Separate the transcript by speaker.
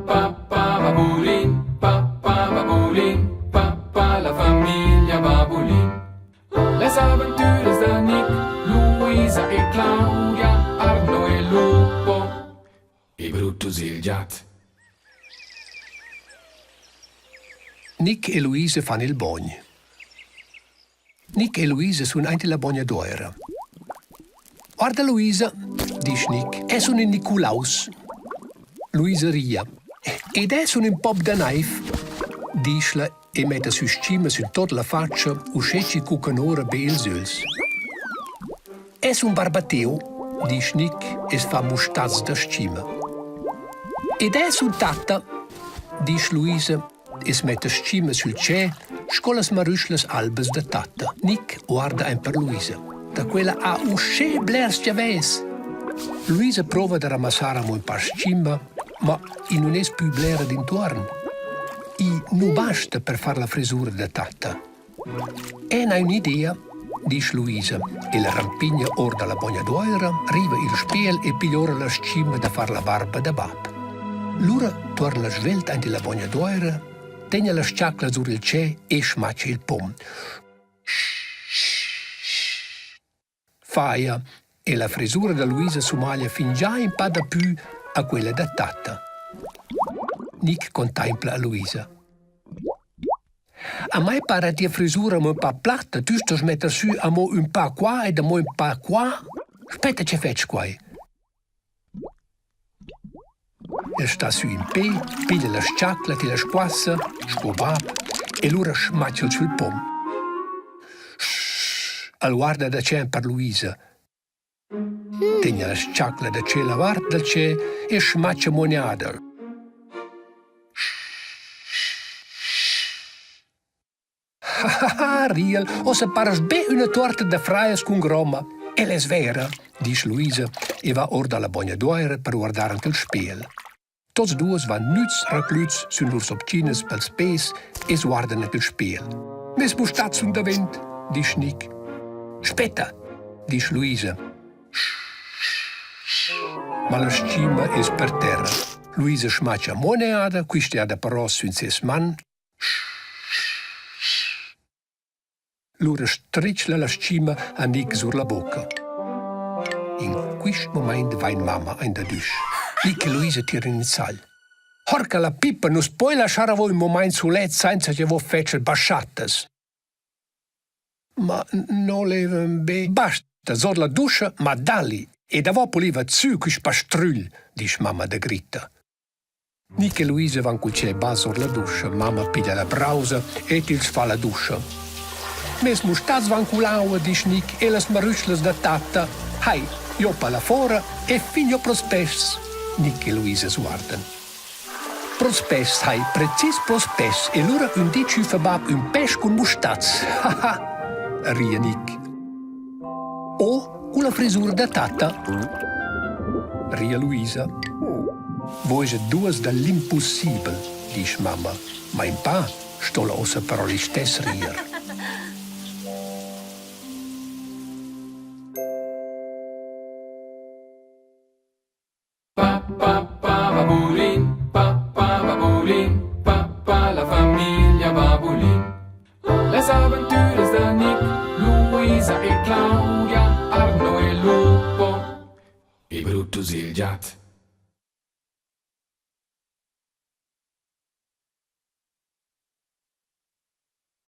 Speaker 1: pa pa babulin, pa pa babulin, pa pa la famiglia Babulin. Las aventuras da Nick, Luisa e Claudia, Arno e Lupo e Brutus il giat.
Speaker 2: Nick e Luisa fan il bogn. Nick e Luisa sun aint illa bogna d'Uera. Guarda Luisa, disch Nick, es un Niculaus. Luisa ria. Ed es un ün pop da naiv, disch'la e metta sü s-chima sün tuot la fatscha, uschè chi cuccan ora be ils ögls. Es un barbateu, disch Nick e's fa mustazs da s-chima. Ed es un tatta, disch Luisa e's metta s-chima sül tschè sco las marüschlas albas da tatta. Nick guarda aint per Luisa. Da quella ha uschè blers giavès. Luisa prova da ramassar amo ün pa s-chima, ma i nun es pü blera d'intuorn. I nu basta per far la frisura da tatta. Eu n'ha ün'idea, disch Luisa. Ella rampigna our da la bognaduoira, riva il spejel e piglia ora la s-chima da far la barba da bap. Lura tuorna svelt aint illa bognaduoira, tegna las chaclas sur il tschè e schmacha il pom. Faja e la frisura da Luisa sumaglia fingià ün pa dapü a quella da tatta. Nic contaimpla a Luisa. A mai para tia frisura amo ün pa platta, tü stost metter sü amo ün pa qua ed amo ün pa qua. Spetta che fetsch quai. El sta sü in pe, piglia la s-chacla tilla squassa, sco bap, e lura schmacha'l sül pom. Sch, el guarda da tschè per Luisa. Tegna la s-chacla da tschella vart dal tschè e schmacha muognada. Ha, riel, uossa parast be üna tuorta da frajas cun gromma. El es vera, disch Luisa e va our da la bognaduoira per guardar ant il spejel. Tots duos van nüds raclüts sün lur sopchinas pels pes e's guardan ant il spejel. Meis mustats sun davent, disch Nic. Spetta, disch Luisa. Ma la s-chima es per terra. Luisa schmacha moneada, quist'eada però sün seis man Lura stritschla la s-chima a Nic sur la bocca. In quist mumaint vain mamma aint dad üsch. Nic e Luisa tiran in sagl. Horca la pippa, nu's poi laschar avo ün mumaint sulet sainza cha vo fetscha baschattas. Ma no levan be basta sot la duscha, ma dalli e davo puliva sü quist pastrügl, disch mamma da gritta. Nic e Luisa van cul tschè bass our la duscha, mamma piglia la brausa e tils fa la duscha. Mes mustats van cull'aua, disch Nic, e las marüschlas da tatta. Hai, jo pa la fora e fin jo pros peschs. Nic e Luisa s'guardan. Pros peschs hai, precis pros peschs e lura ün di tschüffa bap ün pesch cun mustats. Ha ha, ria Nic. O culla frisura da tatta, ria Luisa. Voi set duas da l'impussibel, disch mamma, ma in pa sto la ussa però listess rier.